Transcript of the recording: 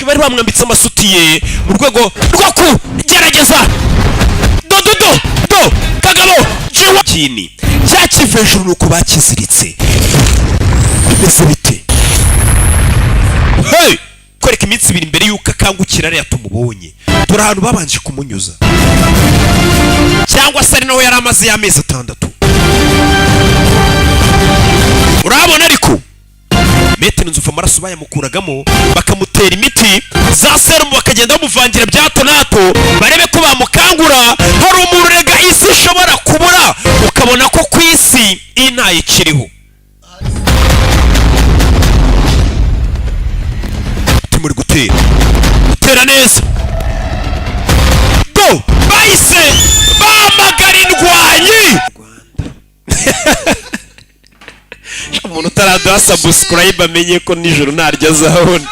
Wibuke bari bamwambitse amasutiye mu rwego rwo kugerageza. Do do do do kagabo jiwa kini cya kiva hejuru, nuko bakiziritse. Bimeze bite? Hey! Kwereka iminsi 2 mbere y'uko akangukira ariya tumubonye. Dore ahantu babanje kumunyuza, cyangwa se ari naho yari amaze y'amezi 6. Urabona ariko metero nzuva amaraso bayamukuragamo, bakamutera imiti za serumu, bakagenda bamuvangira bya hato na hato, barebe ko bamukangura. Hari umuntu rega isi ishobora kubura, ukabona ko ku isi intayikiriho. Tumuri gutera gutera neza. Do bahise bahamagara indwanyi. Umuntu utaraduha subscribe amenye ko nijoro ntaryo azabona.